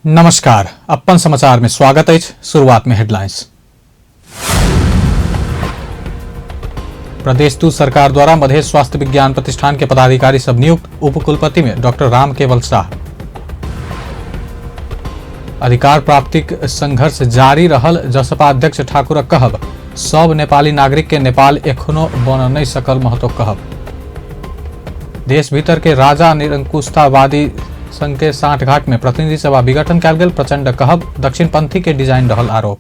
नमस्कार, अपन समाचार में स्वागत अछि। शुरुआत में हेडलाइंस। प्रदेश 2 सरकार द्वारा मधेश स्वास्थ्य विज्ञान प्रतिष्ठान के पदाधिकारी सब नियुक्त, उपकुलपति में डॉक्टर राम केवल शाह। अधिकार प्राप्तिक संघर्ष जारी रहल जसपा अध्यक्ष ठाकुरक कहब, सब नेपाली नागरिक के नेपाल एखनो बन नहीं सकल महतो कहब। देश भीतर के राजा निरंकुशतावादी संघ के साठघाट में प्रतिनिधि सभा विघटन कयल गेल, प्रचंड कहब दक्षिणपंथी के डिजाइन रहल आरोप।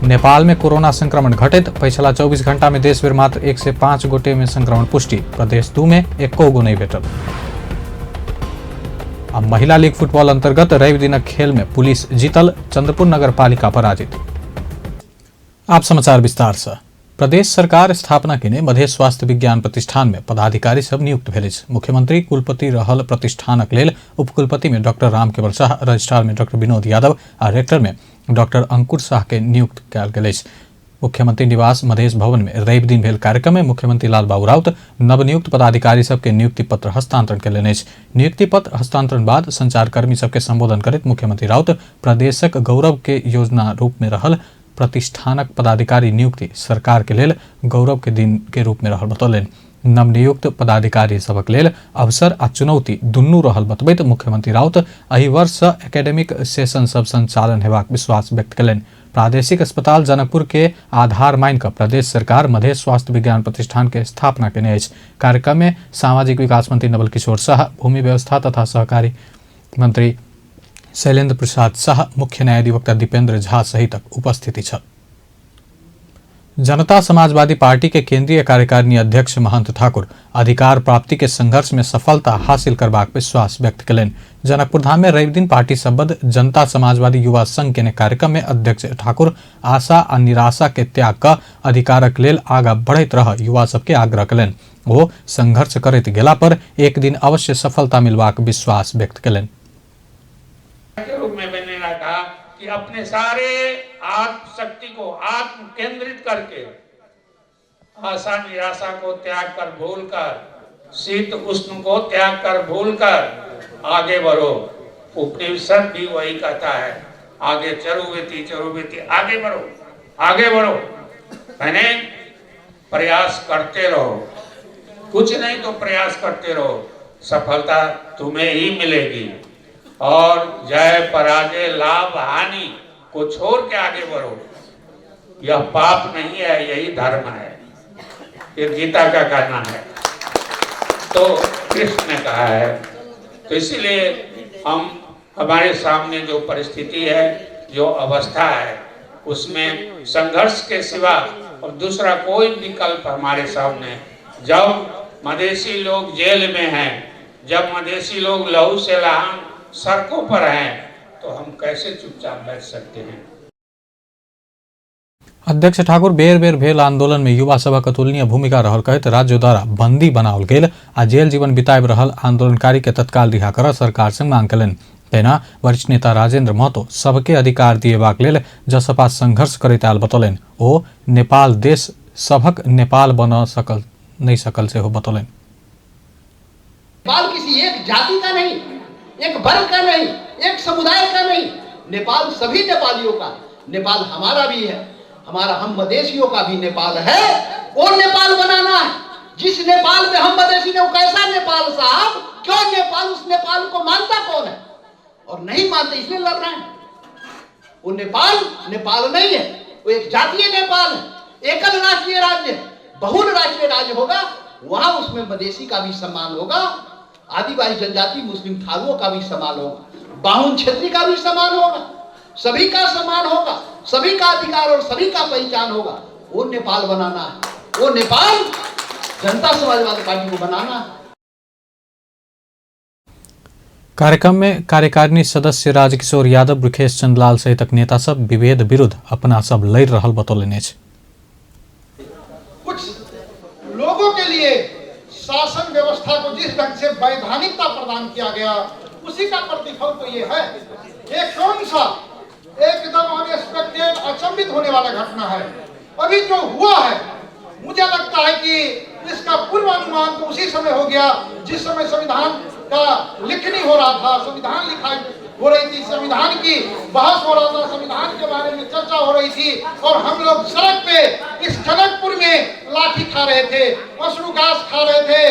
नेपाल में कोरोना संक्रमण घटित, पिछला 24 घंटा में देश भर मात्र 1 से 5 गोटे में संक्रमण पुष्टि, प्रदेश 2 में एको गो नहीं भेटल। आ महिला लीग फुटबॉल अंतर्गत रवि दिनक खेल में पुलिस जीतल, चंद्रपुर नगर पालिका पराजित। आप समाचार विस्तार से। प्रदेश सरकार स्थापना केने मधेश स्वास्थ्य विज्ञान प्रतिष्ठान में पदाधिकारी सब नियुक्त भेल अछि। मुख्यमंत्री कुलपति रहल प्रतिष्ठानक लेल उपकुलपति में डॉक्टर राम केवल शाह, रजिस्ट्रार में डॉक्टर विनोद यादव आ रेक्टर में डॉक्टर अंकुर शाह के नियुक्त कयल गेल अछि। मुख्यमंत्री निवास मधेश भवन में रवि दिन भेल कार्यक्रम में मुख्यमंत्री लाल बाबू राउत नवनियुक्त पदाधिकारी सबके नियुक्ति पत्र हस्तांतरण कयलनि अछि। नियुक्ति पत्र हस्तांतरण बाद संचारकर्मी सबके संबोधन करैत मुख्यमंत्री राउत प्रदेशक गौरव के योजना रूप में रहल प्रतिष्ठानक पदाधिकारी नियुक्ति सरकार के लेल गौरव के दिन के रूप में रहल बतौलनि। नवनियुक्त पदाधिकारी सबक लेल अवसर आ चुनौती दुनू रहल बतबैत मुख्यमंत्री राउत एहि वर्ष सँ एकेडमिक सेशन सब संचालन हेबाक विश्वास व्यक्त कयलनि। प्रादेशिक अस्पताल जनकपुर के आधार मानि कऽ प्रदेश सरकार मधेश स्वास्थ्य विज्ञान प्रतिष्ठान के स्थापना केने अछि। कार्यक्रम में सामाजिक विकास मंत्री नवल किशोर शाह, भूमि व्यवस्था तथा सहकारी मंत्री शैलेंद्र प्रसाद शाह, मुख्य न्यायाधिवक्ता दीपेंद्र झा सहितक उपस्थिति छल। जनता समाजवादी पार्टी के केंद्रीय कार्यकारिणी अध्यक्ष महंत ठाकुर अधिकार प्राप्ति के संघर्ष में सफलता हासिल करबाक विश्वास व्यक्त कयलनि। जनकपुर धाम में रवि दिन पार्टी संबद्ध जनता समाजवादी युवा संघ के कार्यक्रम में अध्यक्ष ठाकुर आशा आ निराशा के त्याग क अधिकारक लेल आगा बढ़ैत रह युवा सबके आग्रह कयलनि। ओ संघर्ष करैत गेला पर एक दिन अवश्य सफलता मिलबाक विश्वास व्यक्त कयलनि। के रूप में मैंने कहा कि अपने सारे आत्म शक्ति को आत्म केंद्रित करके आशा निराशा को त्याग कर भूल कर, शीत उष्ण को त्याग कर भूल कर आगे बढ़ो। उपनिषद भी वही कहता है, आगे चरु बेटी चरु बेटी, आगे बढ़ो आगे बढ़ो। मैंने प्रयास करते रहो, कुछ नहीं तो प्रयास करते रहो, सफलता तुम्हें ही मिलेगी। और जय पराजय लाभ हानि को छोड़ के आगे बढ़ो, यह पाप नहीं है, यही धर्म है। ये गीता का कहना है, तो कृष्ण ने कहा है। तो इसीलिए हम हमारे सामने जो परिस्थिति है, जो अवस्था है, उसमें संघर्ष के सिवा और दूसरा कोई विकल्प हमारे सामने। जब मधेसी लोग जेल में हैं, जब मधेसी लोग लहू से लहान सड़कों पर हैं, तो हम कैसे चुपचाप बैठ सकते हैं। अध्यक्ष ठाकुर बेर बेर भेल आंदोलन में युवा सभक अतुलनीय भूमिका रहल कहैत राज्य द्वारा बंदी बनाओल गेल आ जेल जीवन बिताबि रहल आंदोलनकारी के तत्काल रिहा करऽ सरकार से मांग कयलनि। तहिना वरिष्ठ नेता राजेंद्र महतो सबके अधिकार दिएबाक लेल जसपा संघर्ष करैत आयल बतौलनि। ओ नेपाल देश सभक नेपाल बन सकल नहीं सकल सेहो बतौलनि। नेपाल किसी एक जाति का नहीं, एक वर्ग का नहीं, एक समुदाय का नहीं, नेपाल सभी नेपालियों का। नेपाल हमारा भी है, हमारा हम मधेशियों का भी नेपाल है। वो नेपाल बनाना है जिस नेपाल में हम मधेशी ने, वो कैसा नेपाल साहब? क्यों नेपाल, उस नेपाल को मानता कौन है? और नहीं मानते इसलिए लड़ रहे हैं। वो नेपाल नेपाल नहीं है, वो एक जातीय नेपाल है, एकल राष्ट्रीय राज्य है। बहुल राष्ट्रीय राज्य होगा, वहां उसमें मधेशी का भी सम्मान होगा, आदिवासी जनजाति मुस्लिम थारुओं का भी सम्मान होगा, बाहुन क्षेत्री का भी सम्मान होगा, सभी का सम्मान होगा, सभी का अधिकार और सभी का पहचान होगा। वो नेपाल बनाना है, वो नेपाल जनता समाजवादी पार्टी को बनाना है। कार्यक्रम में कार्यकारिणी सदस्य राजकिशोर यादव, वृखेश चंदलाल सहितक नेता सब विभेद विरुद्ध अपना सब लड़ि रहल बतौलनि अछि। कुछ लोगों के लिए शासन व्यवस्था को जिस ढंग से वैधानिकता प्रदान किया गया, उसी का प्रतिफल तो ये है। ये कौन सा एकदम अनएक्सपेक्टेड अचंभित होने वाला घटना है? अभी जो हुआ है, मुझे लगता है कि इसका पूर्वानुमान तो उसी समय हो गया जिस समय संविधान का लिखनी हो रहा था, संविधान लिखाई हो रही थी, संविधान की बहस हो रहा था, संविधान के बारे में चर्चा हो रही थी और हम लोग सड़क पे इस जनकपुर में लाठी खा रहे थे, अश्रु गैस खा रहे थे,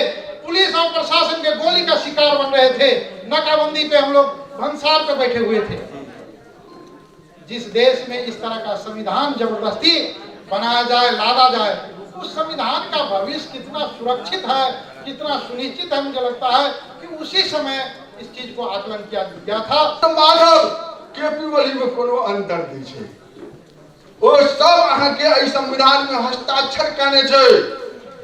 पुलिस और प्रशासन के गोली का शिकार बन रहे थे, नाकाबंदी पे हम लोग भंसार पे बैठे हुए थे। जिस देश में इस तरह का संविधान जबरदस्ती बनाया जाए, लादा जाए, उस संविधान का भविष्य कितना सुरक्षित है, कितना सुनिश्चित है, मुझे लगता है कि उसी समय इस चीज को आकलन किया गया था। माधव केपी ओली में कोनो अंतर नहीं छै, ओ सब अहाँके एहि संविधान में हस्ताक्षर केने छै।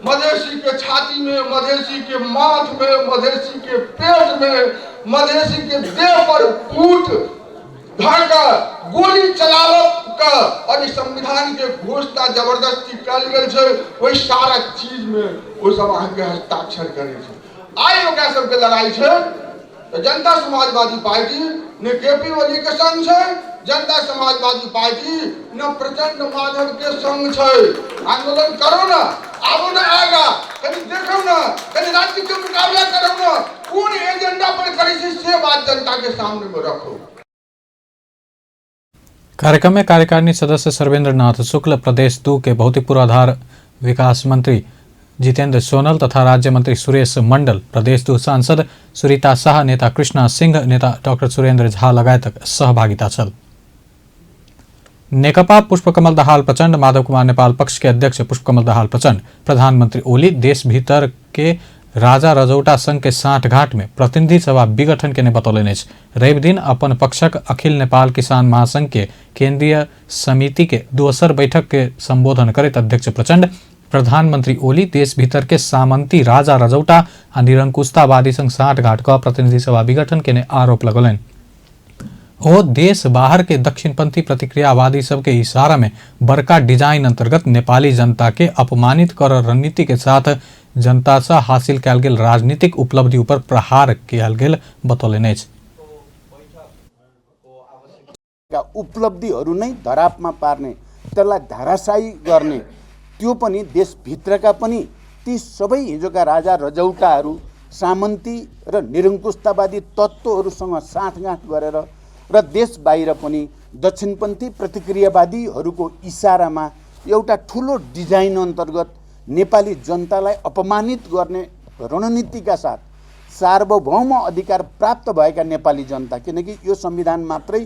मधेसी के छाती में, मधेसी के माथ में, मधेसी के पेट में, मधेसी के देह पर बूट धर के गोली चलाव के और इस संविधान के घोषणा जबरदस्ती कयल गेल छै। ओहि सारा चीज में ओ सब अहाँके हस्ताक्षर करै छै। आइ ओकरा सबके लड़ाई छै तो जनता समाजवादी पार्टी ने केपी ओली के संग छै, जनता समाजवादी पार्टी न प्रचंड माधव के संग छै। आंदोलन करो ना, आबो ना आगा, कनी देखो ना, कनी राज्य के मुकाबला करो ना, कोन एजेंडा पर करै छै से बात जनता के सामने में रखो। कार्यक्रम में कार्यकारिणी सदस्य सर्वेंद्र नाथ शुक्ल, प्रदेश 2 के भौतिक पूर्वाधार विकास मंत्री जितेंद्र सोनल तथा राज्य मंत्री सुरेश मंडल, प्रदेश 2 सांसद सुरीता शाह, नेता कृष्णा सिंह, नेता डॉक्टर सुरेंद्र झा लगायतक सहभागिता छल। नेकपा पुष्पकमल दाहाल प्रचण्ड, माधव कुमार नेपाल पक्ष के अध्यक्ष पुष्पकमल दाहाल प्रचण्ड प्रधानमंत्री ओली देश भीतर के राजा रजौटा संघ के साठघाट में प्रतिनिधि सभा विघटन के बतौलनि अछि। रवि दिन अपन पक्षक अखिल नेपाल किसान महासंघ के केंद्रीय समिति के दोसर बैठक के संबोधन करैत अध्यक्ष प्रचण्ड प्रधानमंत्री ओली देश भीतर के सामंती राजा रजौटा आ निरंकुशतावादी संग साठघाट क प्रतिनिधि सभा विघटन के आरोप लगौलनि। ओ देश बाहर के दक्षिणपंथी प्रतिक्रियावादी सबके इशारा में बड़का डिजाइन अंतर्गत नेपाली जनता के अपमानित कर रणनीति के साथ जनता से हासिल कयल गेल राजनीतिक उपलब्धि ऊपर प्रहार कयल गेल बतौलनि अछि। उपलब्धिहरू नै धरापमा पार्ने, त्यसलाई धराशायी गर्ने, त्यो पनि देशभित्रका पनि ती सबै हिजोका राजा रजौटाहरू सामन्ती र निरङ्कुशतावादी तत्त्वहरूसँग साँठगाँठ गरेर र देश बाहिर पनि दक्षिणपन्थी प्रतिक्रियावादीहरूको इसारामा एउटा ठुलो डिजाइन अन्तर्गत नेपाली जनतालाई अपमानित गर्ने रणनीतिका साथ सार्वभौम अधिकार प्राप्त भएका नेपाली जनता, किनकि यो संविधान मात्रै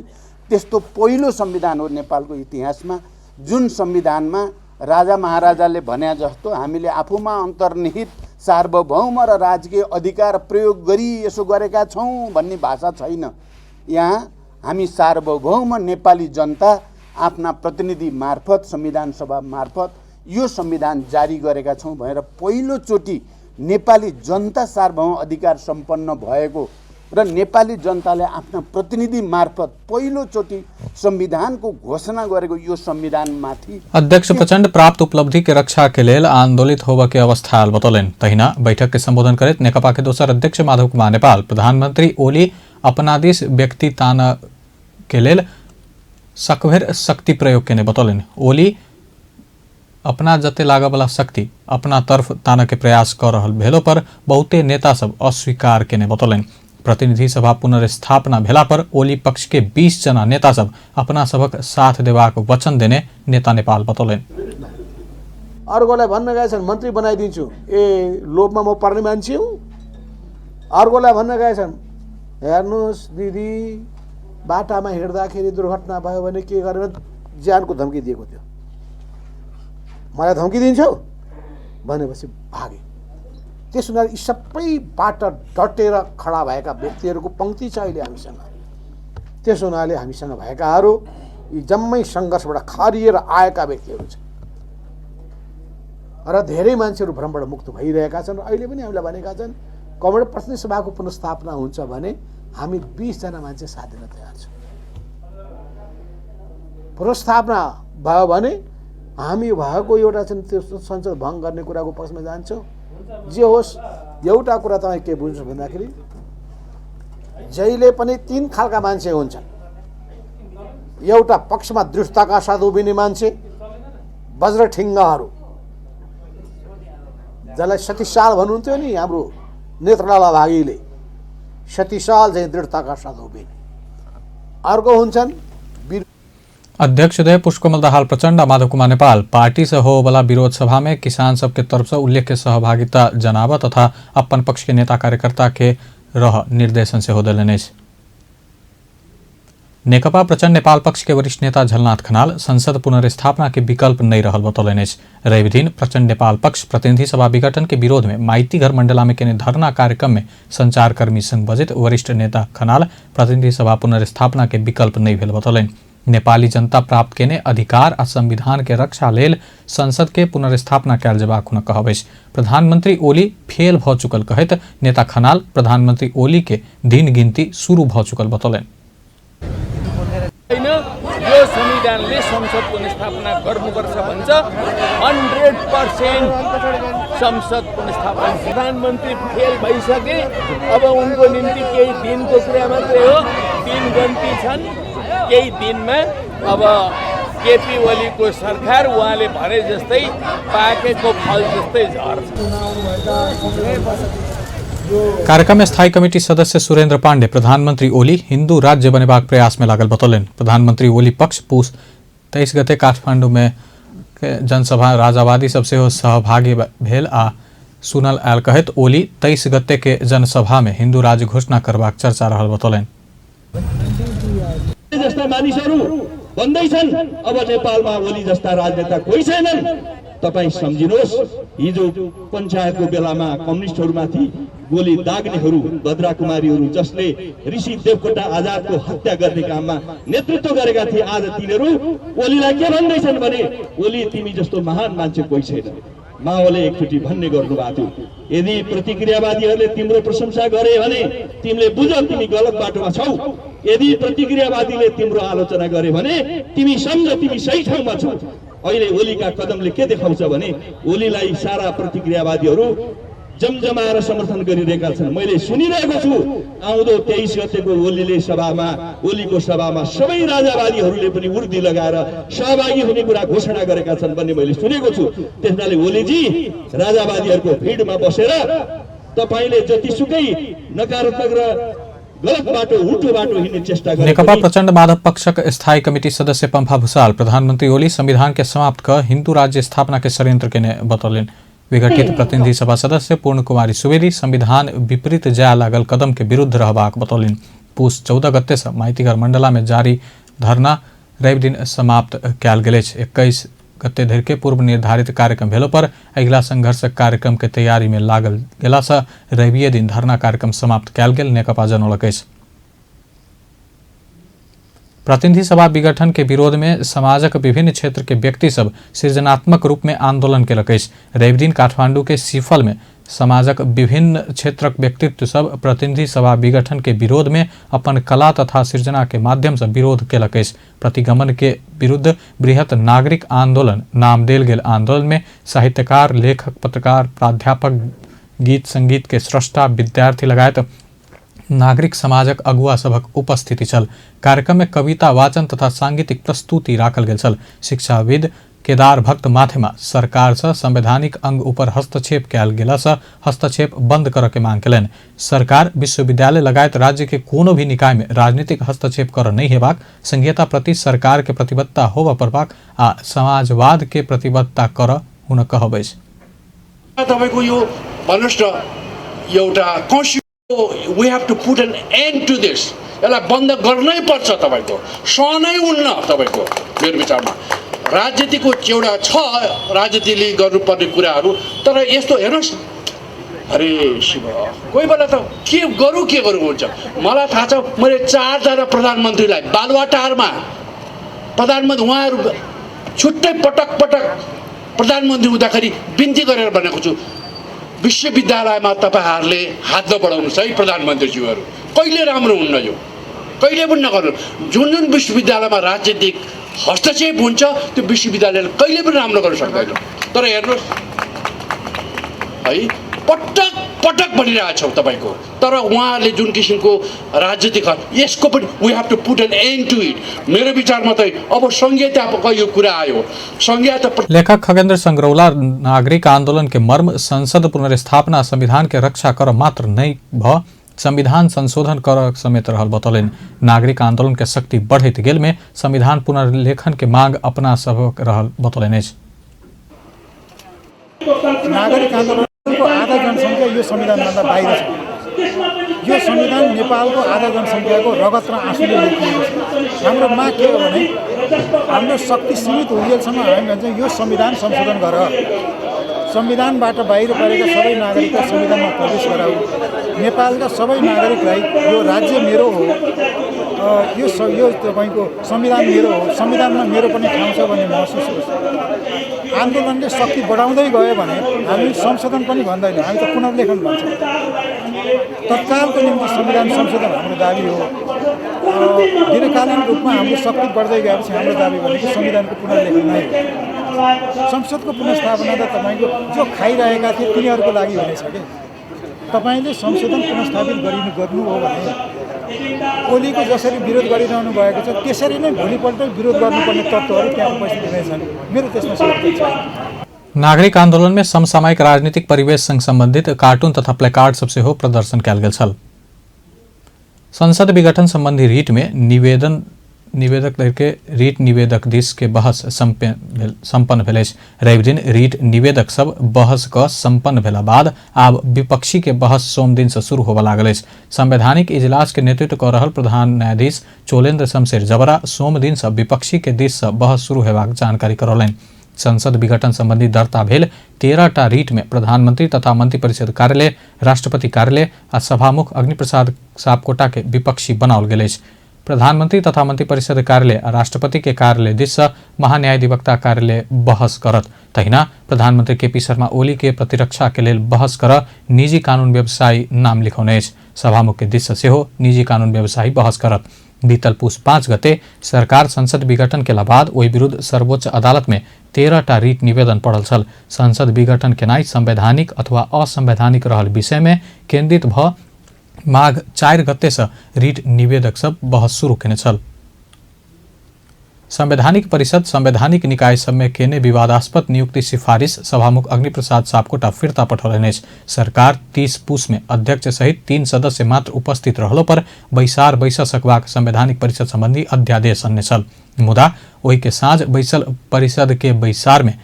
त्यस्तो पहिलो संविधान हो नेपालको इतिहासमा जुन संविधानमा राजा महाराजाले भने जस्तो हामीले आफूमा अन्तर्निहित सार्वभौम र राजकीय अधिकार प्रयोग गरी यसो गरेका छौँ भन्ने भाषा छैन। यहाँ हामी सार्वभौम नेपाली जनता आफ्ना प्रतिनिधि मार्फत संविधान सभा मार्फत यो संविधान जारी गरेका छौँ भनेर पहिलोचोटि नेपाली जनता सार्वभौम अधिकार सम्पन्न भएको र नेपाली जनताले आफ्ना प्रतिनिधि मार्फत पहिलोचोटि संविधानको घोषणा गरेको यो संविधानमाथि अध्यक्ष प्रचण्ड प्राप्त उपलब्धि के रक्षा के लेल आंदोलित होबय के अवस्था आयल बतौलनि। तहिना बैठक के संबोधन करैत नेकपा के दोसर अध्यक्ष माधव कुमार नेपाल प्रधानमंत्री ओली अपना दिस व्यक्ति तान के लेल सकभेर शक्ति प्रयोग केने बतौलनि। ओली अपना जते लागऽ वाला शक्ति अपना तरफ तानऽ के प्रयास कऽ रहल भेलो पर बहुते नेता सब अस्वीकार केने बतौलनि। प्रतिनिधि सभा पुनर्स्थापना भेला पर ओली पक्ष के 20 जना नेता सब अपना सबक साथ देबाक वचन देने नेता नेपाल बतौलनि। अर्कोलाई भन्न गएछन् मन्त्री बनाइदिन्छु, ए लोभमा म पर्ने मान्छे हुँ। अर्कोलाई भन्न गएछन् हेर्नुहोस् दिदी बाटामा हिँड्दाखेरि दुर्घटना भयो भने के गरेर ज्यानको धम्की दिएको थियो, मलाई धम्की दिन्छौ भनेपछि भागे। त्यस हुनाले यी सबैबाट डटेर खडा भएका व्यक्तिहरूको पङ्क्ति छ अहिले हामीसँग। त्यस हुनाले हामीसँग भएकाहरू यी जम्मै सङ्घर्षबाट खारिएर आएका व्यक्तिहरू छन् र धेरै मान्छेहरू भ्रमबाट मुक्त भइरहेका छन्। र अहिले पनि हामीलाई भनेका छन् कम्युनिस्ट प्रतिनिधि सभाको पुनर्स्थापना हुन्छ भने हामी 20 जना मान्छे साथ दिन तयार छौँ। पुनर्स्थापना भयो भने हामी भएको एउटा चाहिँ त्यो संसद भङ्ग गर्ने कुराको पक्षमा जान्छौँ। जे होस् एउटा कुरा तपाईँ के बुझ्नुहोस् भन्दाखेरि जहिले पनि तीन खालका मान्छे हुन्छन्। एउटा पक्षमा दृढताका साथ उभिने मान्छे, वज्रठिङ्गाहरू जसलाई सतीशाल भन्नुहुन्थ्यो नि हाम्रो नेत्रलाल भागीले, शक्तिशाल चाहिँ दृढताका साथ उभिने। अर्को हुन्छन् वीर। अध्यक्षद्वय पुष्पकमल दाहाल प्रचण्ड आ माधव कुमार नेपाल पार्टी से होवला विरोध सभा में किसान सबके तरफ से उल्लेख्य सहभागिता जनाब तथा अपन पक्ष के नेता कार्यकर्ता के रह निर्देशन से हो देलनि अछि। नेकपा प्रचण्ड नेपाल पक्ष के वरिष्ठ नेता झलनाथ खनाल संसद पुनर्स्थापना के विकल्प नहीं रहल बतौलनि अछि। रवि दिन प्रचण्ड नेपाल पक्ष प्रतिनिधि सभा विघटन के विरोध में माइतीघर मंडला में केने धरना कार्यक्रम में संचारकर्मी संग बजैत वरिष्ठ नेता खनाल प्रतिनिधि सभा पुनर्स्थापना के विकल्प नहीं भेल बतौलनि। नेपाली जनता प्राप्त केने अधिकार आ संविधान के रक्षा लेल संसद के पुनर्स्थापना कयल जेबाक हुनक कहब अछि। प्रधानमंत्री ओली फेल भऽ चुकल कहैत नेता खनाल प्रधानमंत्री ओली के दिन गिनती शुरू भऽ चुकल बतौलनि। होइन, यो संविधानले संसद पुनर्स्थापना गर्नुपर्छ भन्छ, 100% संसद पुनर्स्थापना। प्रधानमन्त्री फेल भइसके, अब उनको निम्ति केही दिनको कुरा मात्रै हो, दिन गन्ती छन्। केही दिनमा अब केपी ओलीको सरकार उहाँले भने जस्तै पाकेको फल जस्तै झर्छ। कार्यक्रम में स्थायी कमिटी सदस्य सुरेंद्र पांडे प्रधानमंत्री ओली हिंदू राज्य बनेबाक प्रयास में लागल बतौलनि। प्रधानमंत्री ओली पक्ष पूस 23 गते काठमांडू में जनसभा राजावादी सब सेहो सहभागी भेल आ सुनल आयल कहैत ओली 23 गते के जनसभा में हिंदू राज्य घोषणा करबाक चर्चा रहल बतौलनि। जस्ता मानिसहरू भन्दैछन् अब नेपालमा ओली जस्ता राजनेता कोही छैनन्। तपाई सम्झिनुहोस्, हिजो पञ्चायतको बेलामा कम्युनिस्टहरूमाथि गोली दाग्नेहरू, भद्रा कुमारीहरू, जसले ऋषि देवकोटा आजादको हत्या गर्ने काममा नेतृत्व गरेका थिए, आज तिनीहरू ओलीलाई के भन्दैछन् भने ओली तिमी जस्तो महान मान्छे कोही छैन। माओले एकचोटि भन्ने गर्नुभएको थियो, यदि प्रतिक्रियावादीहरूले तिम्रो प्रशंसा गरे भने तिमीले बुझ तिमी गलत बाटोमा छौ, यदि प्रतिक्रियावादीले तिम्रो आलोचना गरे भने तिमी सम्झ तिमी सही ठाउँमा छौ। अहिले ओलीका कदमले के देखाउँछ भने ओलीलाई सारा प्रतिक्रियावादीहरू जमजमाएर समर्थन गरिरहेका छन्। मैले सुनिरहेको छु, आउँदो 23 गतेको ओलीले सभामा, ओलीको सभामा सबै राजावादीहरूले पनि उर्दी लगाएर सहभागी हुने कुरा घोषणा गरेका छन् भन्ने मैले सुनेको छु। त्यसनाले ओलीजी, राजावादीहरूको भिडमा बसेर तपाईँले जतिसुकै नकारात्मक र गलत बाटो, उल्टो बाटो हिँड्ने चेष्टा गरे नेकपा प्रचण्ड माधव पक्षक स्थायी कमिटी सदस्य पंफा भूषाल प्रधानमंत्री ओली संविधान के समाप्त क हिंदू राज्य स्थापना के षड्यंत्र के बतौलनि। विघटित प्रतिनिधि सभा सदस्य पूर्ण कुमारी सुवेदी संविधान विपरीत जाय लागल कदम के विरुद्ध रहबाक बतौलनि। पूस 14 गते से माइतीघर मंडला में जारी धरना रवि दिन समाप्त कयल गेल अछि। 21 गते धरि के पूर्व निर्धारित कार्यक्रम भेलो पर अगिला संघर्ष कार्यक्रम के तैयारी में लागल गेला से रविये दिन धरना कार्यक्रम समाप्त कयल गेल नेकपा जनौलक अछि। प्रतिनिधि सभा विघटन के विरोध में समाजक विभिन्न क्षेत्र के व्यक्ति सब सृजनात्मक रूप में आंदोलन केलक अछि। रवि दिन काठमांडू के सिफल में समाजक विभिन्न क्षेत्रक व्यक्तित्व सब प्रतिनिधि सभा विघटन के विरोध में अपन कला तथा सृजना के माध्यम से विरोध केलक अछि। प्रतिगमन के विरुद्ध बृहत नागरिक आंदोलन नाम देल गेल आंदोलन में साहित्यकार, लेखक, पत्रकार, प्राध्यापक, गीत संगीत के स्रष्टा, विद्यार्थी लगायत नागरिक समाजक अगुआ सभक उपस्थिति छल। कार्यक्रम में कविता वाचन तथा सांगीतिक प्रस्तुति राखल गेल छल। शिक्षाविद केदार भक्त माथेमा सरकार से संवैधानिक अंग ऊपर हस्तक्षेप कयल गेला से हस्तक्षेप बंद करऽ के मांग केलनि। सरकार विश्वविद्यालय लगायत राज्य के कोनो भी निकाय में राजनीतिक हस्तक्षेप करऽ नहीं हेबाक, संघीयता प्रति सरकार के प्रतिबद्धता होबऽ पड़बाक आ समाजवाद के प्रतिबद्धता करऽ हुनक कहब अछि। तपाईँको यो भन्नुहोस् न एउटा we have to put an end to this, यसलाई बन्द गर्नै पर्छ। तपाईँको सहनै हुन्न। तपाईँको मेरो विचारमा राजनीतिको एउटा छ, राजनीतिले गर्नुपर्ने कुराहरू, तर यस्तो हेर्नुहोस्, अरे शिव, कोही बेला त के गरौँ के गरौँ हुन्छ। मलाई थाहा छ, मैले 4जना प्रधानमन्त्रीलाई बालुवाटारमा प्रधानमन्त्री उहाँहरू छुट्टै पटक पटक प्रधानमन्त्री हुँदाखेरि बिन्ती गरेर भनेको छु, विश्वविद्यालयमा तपाईँहरूले हात नबढाउनुहोस् है प्रधानमन्त्रीज्यूहरू, कहिले राम्रो हुन्न यो, कहिले पनि नगर्नु। जुन जुन विश्वविद्यालयमा राजनीतिक हस्तक्षेप हुन्छ त्यो विश्वविद्यालयले कहिले पनि राम्रो गर्न सक्दैन। तर हेर्नुहोस् है, पटक पटक भनिरहेको छौँ तपाईँको, तर उहाँहरूले जुन किसिमको राजनीतिक यसको पनि we have to put an end to it. मेरो विचारमा त अब संघीयताको यो कुरा आयो, संघीयता। लेखक खगेन्द्र संग्रौला नागरिक आंदोलन के मर्म संसद पुनर्स्थापना संविधान के रक्षा कर मात्र नहीं भ संविधान संशोधन कर समेत रहल बतौलनि। नागरिक आंदोलन के शक्ति बढ़ैत गेल में संविधान पुनर्लेखन के मांग अपना सबक रहल बतौलनि अछि। नागरिक आन्दोलनको आधा जनसङ्ख्या यो संविधानभन्दा बाहिर छ। यो संविधान नेपालको आधा जनसङ्ख्याको रगत र आँसुले लेखिएको छ। हाम्रो माग के हो भने हाम्रो शक्ति सीमित हुन्जेलसम्म हामी भन्छौँ यो संविधान संशोधन गर, संविधानबाट बाहिर परेका सबै नागरिकलाई संविधानमा प्रवेश गराऊ, नेपालका सबै नागरिकलाई यो राज्य मेरो हो, यो तपाईँको संविधान मेरो हो, संविधानमा मेरो पनि ठाउँ छ भन्ने महसुस होस्। आन्दोलनले शक्ति बढाउँदै गयो भने हामी संशोधन पनि भन्दैन, हामी त पुनर्लेखन भन्छौँ। तत्कालको निम्ति संविधान संशोधन हाम्रो दाबी हो। दीर्घकालीन रूपमा हाम्रो शक्ति बढ्दै गएपछि हाम्रो दाबी भनेको संविधानको पुनर्लेखन नै हो। संसदको पुनर्स्थापना त तपाईँको जो खाइरहेका थिए तिनीहरूको लागि हुनेछ कि तपाईँले संशोधन पुनर्स्थापित गर्नु हो भने ओलीको जसरी विरोध गरिरहनु भएको छ त्यसरी नै भोलिपल्ट विरोध गर्नुपर्ने तत्त्वहरू त्यहाँ उपस्थित हुनेछन्। मेरो त्यसमा समर्थन छैन। नागरिक आंदोलन में समसामयिक राजनीतिक परिवेश संग संबंधित कार्टून तथा प्लेकार्ड सब सेहो प्रदर्शन कयल गेल छल। संसद विघटन संबंधी रीट में निवेदक के रीट निवेदक दिस के बहस संपन्न भेल अछि। रविदिन रीट निवेदक सब बहस क संपन्न भेला बाद आब विपक्षी के बहस सोमदिन से शुरू होबय लागल अछि। संवैधानिक इजलास के नेतृत्व क रहल प्रधान न्यायाधीश चोलेन्द्र शमशेर जबरा सोमदिन से विपक्षी के दिस से बहस शुरू हेबाक जानकारी करौलनि। संसद विघटन संबंधी दर्ता भेल 13टा रीट में प्रधानमंत्री तथा मंत्रिपरिषद कार्यालय, राष्ट्रपति कार्यालय आ सभामुख अग्निप्रसाद सापकोटा के विपक्षी बनाओल गेल अछि। प्रधानमंत्री तथा मंत्रिपरिषद कार्यालय आ राष्ट्रपति के कार्यालय दिस से महान्यायाधिवक्ता कार्यालय बहस करत। तहिना प्रधानमंत्री केपी शर्मा ओली के प्रतिरक्षा के लेल बहस कर निजी कानून व्यवसायी नाम लिखौने अछि। सभामुख के दिस से सेहो निजी कानून व्यवसायी बहस करत। बीतल पुस 5 गते सरकार संसद विघटन केला बाद ओहि विरुद्ध सर्वोच्च अदालत में 13टा रीट निवेदन पड़ल छल। संसद विघटन केनाइ संवैधानिक अथवा असंवैधानिक रहल विषय में केंद्रित भ माघ 4 गते से रीट निवेदक सब बहस शुरू केने छल। संवैधानिक परिषद संवैधानिक निकाय सब में केने विवादास्पद नियुक्ति सिफारिश सभामुख अग्निप्रसाद सापकोटा फिर्ता पठौलनि अछि। सरकार 30 पुस में अध्यक्ष सहित 3 सदस्य मात्र उपस्थित रहलो पर बैसार बैस सकबाक संवैधानिक परिषद संबंधी अध्यादेश अनने छल। मुदा ओहि के साँझ बैसल परिषद के बैसार में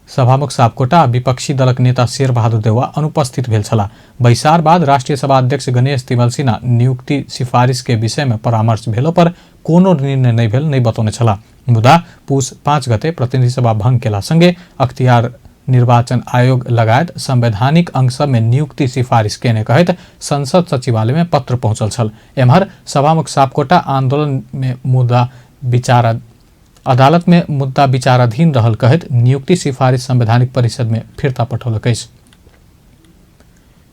सभामुख सापकोटा आ विपक्षी दलक नेता शेरबहादुर देउवा अनुपस्थित भेल छलाह। बैसार बाद राष्ट्रीय सभा अध्यक्ष गणेश तिमल सिन्हा नियुक्ति सिफारिश के विषय में परामर्श भेलो पर कोनो निर्णय नहि भेल नहि बतौने छलाह। मुदा पुस 5 गते प्रतिनिधि सभा भंग केला संगे अख्तियार निर्वाचन आयोग लगायत संवैधानिक अंग सब में नियुक्ति सिफारिश केने कहैत संसद सचिवालय में पत्र पहुंचल छल। एम्हर सभामुख सापकोटा आंदोलन में मुद्दा विचार अदालत में मुद्दा विचाराधीन रहल कहैत नियुक्ति सिफारिश संवैधानिक परिषद में फिर्ता पठौलक अछि।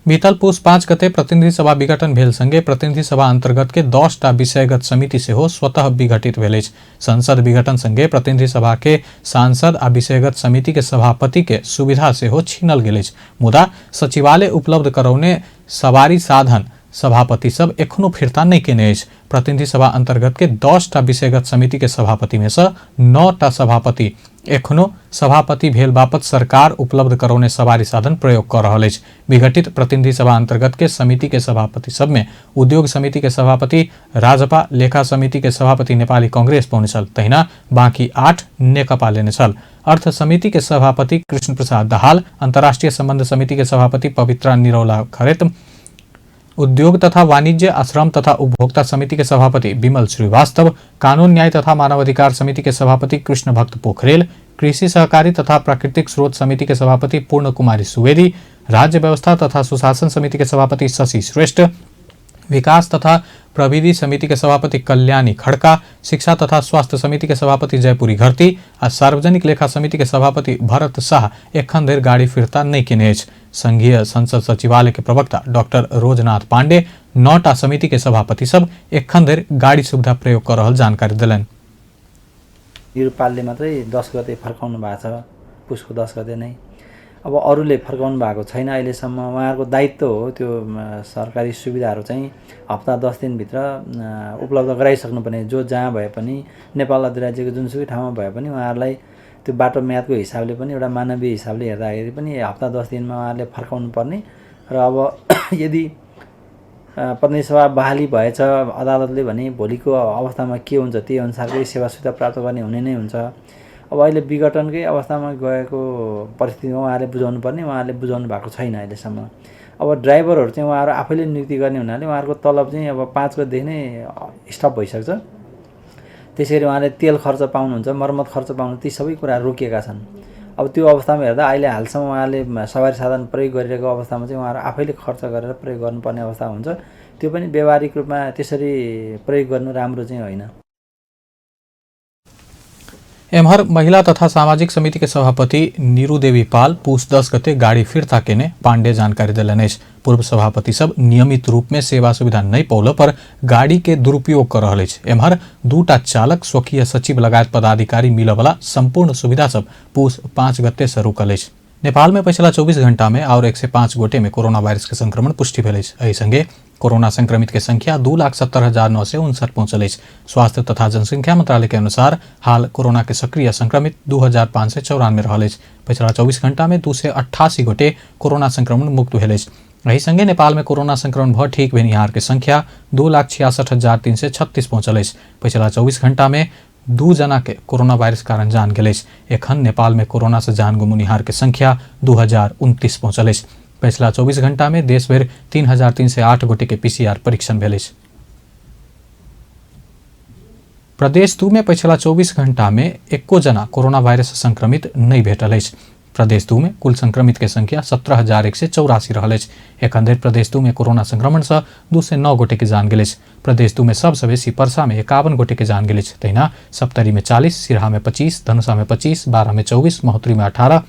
बीतल पुस 5 गते प्रतिनिधि सभा विघटन भेल संगे प्रतिनिधि सभा अंतर्गत के 10टा विषयगत समिति सेहो स्वतः विघटित भेल अछि। संसद विघटन संगे प्रतिनिधि सभा के सांसद आ विषयगत समिति के सभापति के सुविधा सेहो छीनल गेल अछि। मुदा सचिवालय उपलब्ध करौने सवारी साधन सभापति सब एखनो फिर्ता नहि केने अछि। प्रतिनिधि सभा अंतर्गत के 10टा विषयगत समिति के सभापति में से 9टा सभापति एखनो सभापति भेल बापत सरकार उपलब्ध करौने सवारी साधन प्रयोग कर रहल अछि। विघटित प्रतिनिधि सभा अंतर्गत के समिति के सभापति सब में उद्योग समिति के सभापति राजपा, लेखा समिति के सभापति नेपाली कांग्रेस पौने छल, तहिना बाँकी 8 नेकपा लेने छल। अर्थ समिति के सभापति कृष्ण प्रसाद दाहाल, अंतर्राष्ट्रीय संबंध समिति के सभापति पवित्रा निरौला खरेत, उद्योग तथा वाणिज्य आ श्रम तथा उपभोक्ता समिति के सभापति विमल श्रीवास्तव, कानून न्याय तथा मानवाधिकार समिति के सभापति कृष्ण भक्त पोखरेल, कृषि सहकारी तथा प्राकृतिक स्रोत समिति के सभापति पूर्ण कुमारी सुवेदी, राज्य व्यवस्था तथा सुशासन समिति के सभापति शशि श्रेष्ठ, विकास तथा प्रविधि समिति के सभापति कल्याणी खड़का, शिक्षा तथा स्वास्थ्य समिति के सभापति जयपुरी घरती आ सार्वजनिक लेखा समिति के सभापति भरत शाह एखन धरि गाड़ी फिर्ता नहि केने अछि। संघीय संसद सचिवालय के प्रवक्ता डॉक्टर रोजनाथ पांडे 9टा समिति के सभापति सब एखन धरि गाड़ी सुविधा प्रयोग कर रहल जानकारी देलनि। निरुपालले मात्रै 10 गते फर्काउनु भएको छ, पुसको 10 गते नै। अब अरूले फर्काउनु भएको छैन अहिलेसम्म। उहाँहरूको दायित्व हो त्यो सरकारी सुविधाहरू चाहिँ हप्ता 10 दिनभित्र उपलब्ध गराइसक्नुपर्ने। जो जहाँ भए पनि, नेपाल अधिराज्यको जुनसुकै ठाउँमा भए पनि उहाँहरूलाई त्यो बाटो म्यादको हिसाबले पनि, एउटा मानवीय हिसाबले हेर्दाखेरि पनि हप्ता 10 दिनमा उहाँहरूले फर्काउनु पर्ने। र अब यदि प्रतिनिधि सभा बहाली भएछ अदालतले भने भोलिको अवस्थामा के हुन्छ त्यही अनुसारकै सेवा सुविधा प्राप्त गर्ने हुने नै हुन्छ। अब अहिले विघटनकै अवस्थामा गएको परिस्थितिमा उहाँहरूले बुझाउनु पर्ने, उहाँहरूले बुझाउनु भएको छैन अहिलेसम्म। अब ड्राइभरहरू चाहिँ उहाँहरू आफैले नियुक्ति गर्ने हुनाले उहाँहरूको तलब चाहिँ अब 5 गतेदेखि नै स्टप भइसक्छ। त्यसरी उहाँले तेल खर्च पाउनुहुन्छ, मर्मत खर्च पाउनु, ती सबै कुराहरू रोकिएका छन्। अब त्यो अवस्थामा हेर्दा अहिले हालसम्म उहाँले सवारी साधन प्रयोग गरिरहेको अवस्थामा चाहिँ उहाँहरू आफैले खर्च गरेर प्रयोग गर्नुपर्ने अवस्था हुन्छ। त्यो पनि व्यावहारिक रूपमा त्यसरी प्रयोग गर्नु राम्रो चाहिँ होइन। एम्हर महिला तथा सामाजिक समिति के सभापति नीरू देवी पाल पुस 10 गते गाड़ी फिर्ता केने पांडे जानकारी देलनि अछि। पूर्व सभापति सब नियमित रूप में सेवा सुविधा नहीं पौल पर गाड़ी के दुरुपयोग कर रहल अछि। एम्हर 2टा चालक, स्वकीय सचिव लगायत पदाधिकारी मिलवला संपूर्ण सुविधा सब पुस 5 गते से रुकल अछि। नेपाल में पछिला 24 घंटा में और 105 गोटे में कोरोना वायरस के संक्रमण पुष्टि भेल अछि। एहि संगे कोरोना संक्रमित के संख्या 2,70,959 पहुंचल अछि। स्वास्थ्य तथा जनसंख्या मंत्रालय के अनुसार हाल कोरोना के सक्रिय संक्रमित 2,594 रहल अछि। पछिला 24 घंटा में 288 गोटे कोरोना संक्रमण मुक्त भेल अछि। एहि संगे नेपाल में कोरोना संक्रमण भ ठीक भेनिहार के संख्या 2,66,336 पहुंचल अछि। पछिला 24 घंटा में 2 जना के कोरोना वायरस कारण जान गेल अछि। एखन नेपाल में कोरोना से जान गुमुनिहार के संख्या 2,029 पहुंचल अछि। पछिला 24 घंटा में देशभरि 3,308 गोटे के पीसीआर परीक्षण भेल अछि। प्रदेश 2 में पछिला 24 घंटा में 1 जना कोरोना वायरस संक्रमित नहीं भेटल अछि। प्रदेश 2 में कुल संक्रमित के संख्या 17,184 रहल अछि। एखन धरि प्रदेश 2 में कोरोना संक्रमण से 209 गोटे के जान गेल अछि। प्रदेश 2 में सबसँ बेसी परसा में 51 गोटे के जान गेल अछि। तहिना सप्तरी में 40, सिरहा में 25, धनुषा में 25, बारा में 24, महोत्तरी में 18,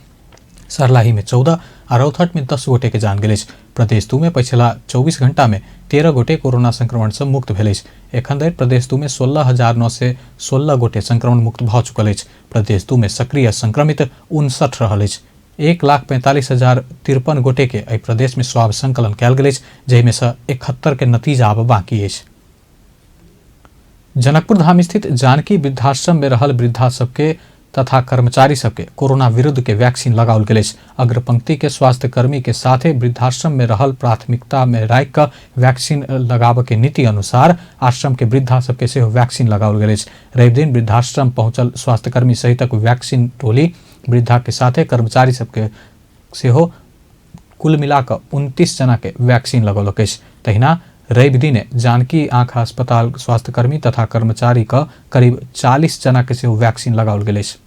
सर्लाही में 14 आ रौतहट में 10 गोटे के जान गेल अछि। प्रदेश 2 में पछिला 24 घंटा में 13 गोटे कोरोना संक्रमण से मुक्त भेल अछि। एखन धरि प्रदेश 2 में 16,916 गोटे संक्रमण मुक्त भऽ चुकल अछि। प्रदेश 2 में सक्रिय संक्रमित 59 रहल अछि। 1,45,053 गोटे के एहि प्रदेश में स्वाब संकलन कयल गेल अछि, जाहिमे सँ 71 के नतीजा आब बाकी अछि। जनकपुर धाम स्थित जानकी वृद्धाश्रम में रहल वृद्धा सबके तथा कर्मचारी सबके कोरोना विरुद्ध के वैक्सीन लगाओल गेल अछि। अग्रपंक्ति के स्वास्थ्यकर्मी के साथे वृद्धाश्रम में रहल प्राथमिकता में राखि कऽ वैक्सीन लगाबऽ के नीति अनुसार आश्रम के वृद्धा सबके सेहो वैक्सीन लगाओल गेल अछि। रवि दिन वृद्धाश्रम पहुंचल स्वास्थ्यकर्मी सहितक वैक्सीन टोली वृद्धा के साथे कर्मचारी सबके सेहो कुल मिलाकऽ 29 जना के वैक्सीन लगौलक अछि। तहिना रवि दिने जानकी आँख अस्पताल स्वास्थ्यकर्मी तथा कर्मचारी क करीब 40 जना के सेहो वैक्सीन लगाओल गेल अछि।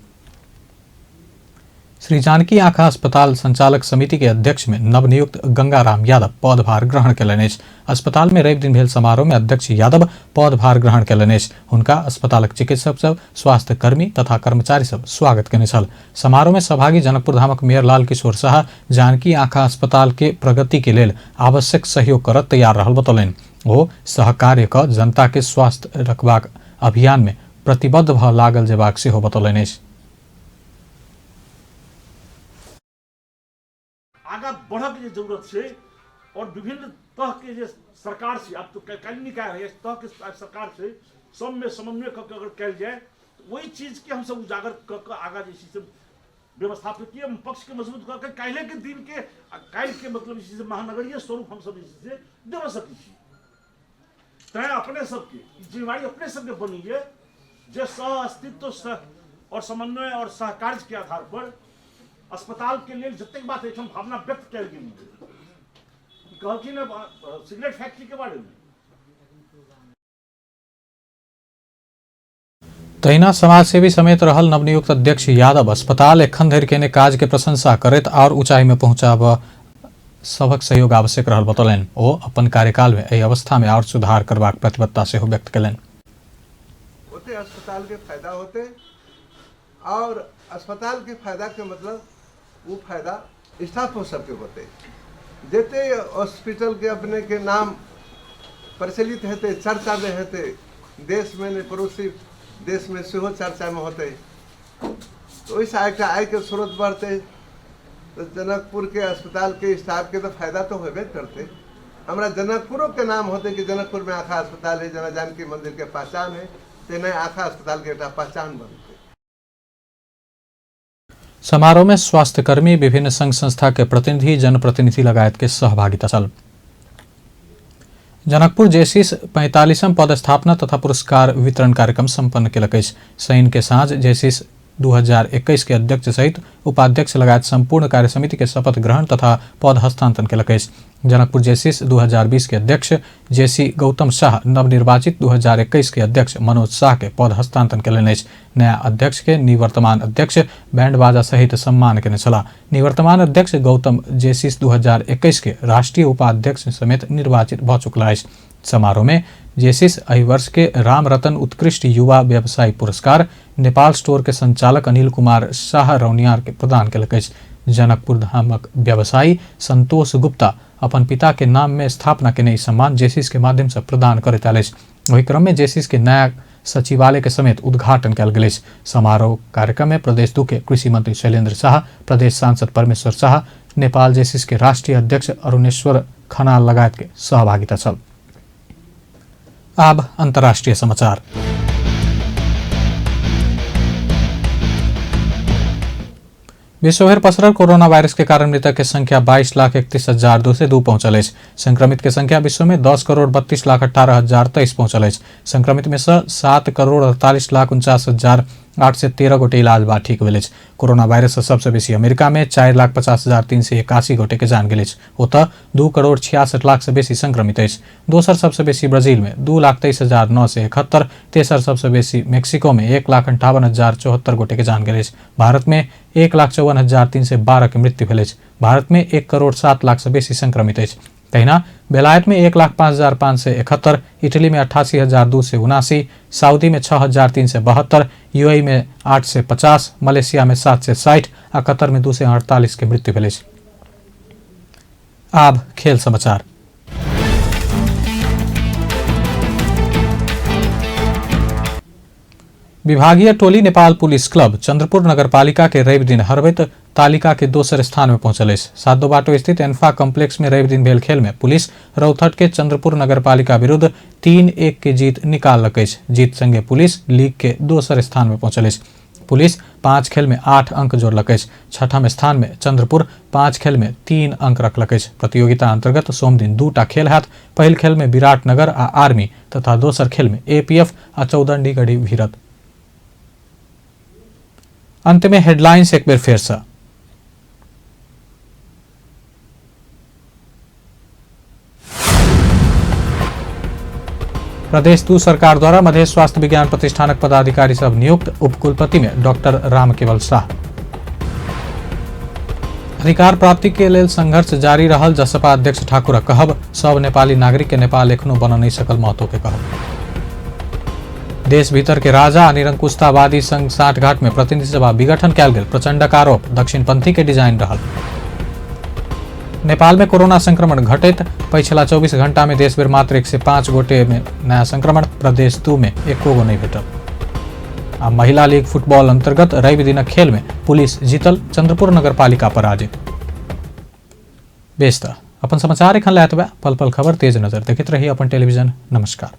श्री जानकी आँखा अस्पताल संचालक समिति के अध्यक्ष में नवनियुक्त गंगाराम यादव पदभार ग्रहण कयलनि अछि। अस्पताल में रवि दिन भेल समारोह में अध्यक्ष यादव पदभार ग्रहण कयलनि अछि। हुनका अस्पतालक चिकित्सक सब, स्वास्थ्यकर्मी तथा कर्मचारी सब स्वागत केने छल। समारोह में सहभागी जनकपुर धामक मेयर लाल किशोर शाह जानकी आँखा अस्पताल के प्रगति के लेल आवश्यक सहयोग करऽ तैयार रहल बतौलनि। ओ सहकार्य कऽ जनता के स्वास्थ्य रखबाक अभियान में प्रतिबद्ध भऽ लागल जेबाक सेहो बतौलनि अछि। आगाँ बढ़क जे जरूरत छै और विभिन्न तह के जे सरकार छै, आब तो काल्हि निकाय रहै, तह के सरकार छै, सबमे समन्वय कऽ के अगर कयल जाय तऽ ओहि चीजके हमसब उजागर कऽ के आगाँ जे छै से व्यवस्थापकीय पक्ष के मजबूत कऽ के काल्हि के दिन के काल्हि के मतलब जे छै से महानगरीय स्वरूप हमसब जे छै से देबऽ सकै छी। तैं अपने सबके जिम्मेवारी अपने सबके बनैए जे सह अस्तित्व सह और समन्वय और सहकार्य के आधार पर अस्पताल के लेल जतेक बात एहिठाम भावना व्यक्त कयल गेल कहलखिन सिगरेट फैक्ट्री के बारे में। तहिना समाजसेवी समेत रहल नवनियुक्त अध्यक्ष यादव अस्पताल एखन धरि केने काज के प्रशंसा करैत और ऊंचाई में पहुंचाब सभक सहयोग आवश्यक रहल बतौलनि। ओ अपन कार्यकाल में एहि अवस्था में और सुधार करबाक प्रतिबद्धता सेहो व्यक्त कयलनि। ओते अस्पताल के फायदा होते और अस्पताल के फायदा के मतलब वो फायदा स्टाफो सबके होते, जते हॉस्पिटल के अपने के नाम प्रचलित हेतै, चर्चा में हेतै, देश में नहीं पड़ोसी देश में सेहो चर्चा में होते, तो ओहिसँ एकटा आय के स्रोत बढ़तै। तो जनकपुर के अस्पताल के स्टाफ के तो फायदा तो होबे करते। हमरा जनकपुरो के नाम होते कि जनकपुर में आँखा अस्पताल है, जना जानकी मंदिर के पहचान है, तेना आँखा अस्पताल के एकटा पहचान बनते। समारोह में स्वास्थ्यकर्मी, विभिन्न संघ संस्था के प्रतिनिधि, जनप्रतिनिधि लगायत के सहभागिता छल। जनकपुर जेसीस 45म पदस्थापना तथा पुरस्कार वितरण कार्यक्रम सम्पन्न केलक अछि। शनि के साँझ जेसीस 2021 के अध्यक्ष सहित उपाध्यक्ष लगायत सम्पूर्ण कार्य समिति के शपथ ग्रहण तथा पद हस्तांतरण केलक अछि। जनकपुर जेसीस 2020 के अध्यक्ष जेसी गौतम शाह नवनिर्वाचित 2021 के अध्यक्ष मनोज शाह के पद हस्तांतरण केलनि अछि। नया अध्यक्ष के निवर्तमान अध्यक्ष बैंड बाजा सहित सम्मान केने छलाह। निवर्तमान अध्यक्ष गौतम जेसीस 2021 के राष्ट्रीय उपाध्यक्ष समेत निर्वाचित भऽ चुकला अछि। समारोह में जेसीस एहि वर्ष के राम रतन उत्कृष्ट युवा व्यवसायी पुरस्कार नेपाल स्टोर के संचालक अनिल कुमार शाह रौनियार के प्रदान केलक अछि। जनकपुर धामक व्यवसायी संतोष गुप्ता अपन पिता के नाम में स्थापना केने ई सम्मान जेसीस के माध्यम से प्रदान करैत आयल अछि। ओहि क्रम में जेसीस के नया सचिवालय के समेत उद्घाटन कयल गेल अछि। समारोह कार्यक्रम में प्रदेश 2 के कृषि मंत्री शैलेंद्र शाह, प्रदेश सांसद परमेश्वर शाह, नेपाल जेसीस के राष्ट्रीय अध्यक्ष अरुणेश्वर खनाल लगायत के सहभागिता छल। आब अंतर्राष्ट्रीय समाचार। विश्वभर पसरल कोरोना वायरस के कारण मृतक के संख्या 22,31,202 पहुंचल अछि। संक्रमित के संख्या विश्व में 10,32,18,023 पहुंचल अछि। संक्रमित में से 7,48,49,813 गोटे इलाज बाद ठीक भेल अछि। कोरोना वायरस से सबसे बेसी अमेरिका में 4,50,381 गोटे के जान गेल अछि। ओतऽ 2,66,00,000 से बेसी संक्रमित अछि। दोसर सबसे बेसी ब्राजील में 2,23,971, तेसर सबसे बेसी मेक्सिको में 1,58,074 गोटे के जान गेल अछि। भारत में 1,54,312 के मृत्यु भेल अछि। भारत में 1,07,00,000 से बेसी संक्रमित अछि। तहिना बेलायत में 1,05,571, इटली में 88,279, सऊदी में 6,372, यूएई में 850, मलेशिया में 760 आ कतर में 248 के मृत्यु भेल अछि। आब खेल समाचार। विभागीय टोली नेपाल पुलिस क्लब चंद्रपुर नगरपालिका के रवि दिन हरबैत तालिका के दोसर स्थान में पहुंचल अछि। सातो बाटो स्थित एन्फा कॉम्प्लेक्स में रवि दिन भेल खेल में पुलिस रौथट के चंद्रपुर नगरपालिका विरुद्ध 3-1 के जीत निकाललक अछि। जीत संगे पुलिस लीग के दोसर स्थान में पहुंचल अछि। पुलिस 5 खेल में 8 अंक जोड़लक अछि। छठम स्थान में चंद्रपुर 5 खेल में 3 अंक रखलक अछि। प्रतियोगिता अंतर्गत सोमदिन 2टा खेल हैत। पहिल खेल में विराटनगर आ आर्मी तथा दोसर खेल में एपीएफ आ चौदंडीगढ़ी भिड़त। अंत में हेडलाइंस एक बेर फेर से। प्रदेश 2 सरकार द्वारा मधेश स्वास्थ्य विज्ञान प्रतिष्ठानक पदाधिकारी सब नियुक्त, उपकुलपति में डॉक्टर रामकेवल शाह। अधिकार प्राप्ति के लेल संघर्ष जारी रहल जसपा अध्यक्ष ठाकुरक कहब, सब नेपाली नागरिक के नेपाल एखनो बन नहीं सकल महतो के कहब। देश भीतर के राजा आ निरंकुशतावादी संग साठघाट में प्रतिनिधि सभा विघटन कयल गेल, प्रचंडक आरोप, दक्षिणपंथी के डिजाइन रहल। नेपाल में कोरोना संक्रमण घटैत, पछिला 24 घंटा में देशभर मात्र 105 गोटे में नया संक्रमण, प्रदेश 2 में एको गो नहीं भेटल। आ महिला लीग फुटबॉल अंतर्गत रवि दिनक खेल में पुलिस जीतल, चंद्रपुर नगरपालिका पराजित। बेस त अपन समाचार एखन लए एतबे। पल पल खबर तेज नजर देखैत रही अपन टेलीविजन। नमस्कार।